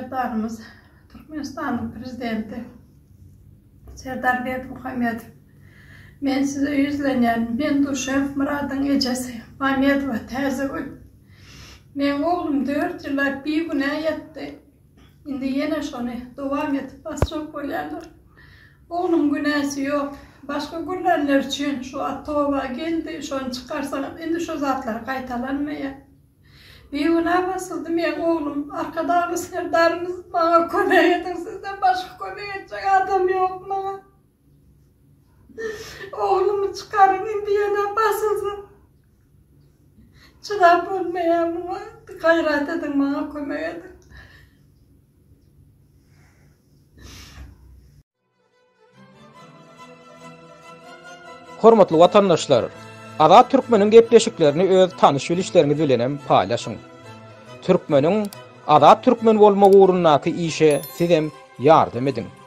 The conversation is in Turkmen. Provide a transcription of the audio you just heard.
Serdarymyz Türkmenistanyň Prezidenti Serdar Berdimuhamedow men size ýüzlenýän men Duşew Myradyň ejesi Mamedowa Täzegül. Meň oglum dört ýyllap bigünä ýatdy. Indi ýene şony dowam edip basjak bolýarlar. Oglum günäsi ýok. Başga gürlänler üçin şu at toba geldi, şony çykarsaňyz indi şu zatlar gaýtalanmaýar. Bigünä basyldy meň oglum. Arkadagly Serdarymyz maňa kömek ediň sizden başga kömek etjek adam ýok maňa. Oglumy çykaryň indi ýene basylsa. Çydap bolmaýar muňa. Gaýrat ediň maňa kömek ediň. Hormatly watandaşlar! Azat Türkmeniň gepleşiklerini öz tanyş-bilişleriňiz bilenem paýlaşyň. Türkmeniň Azat Türkmen bolmagy ugrundaky işe sizem ýardam ediň.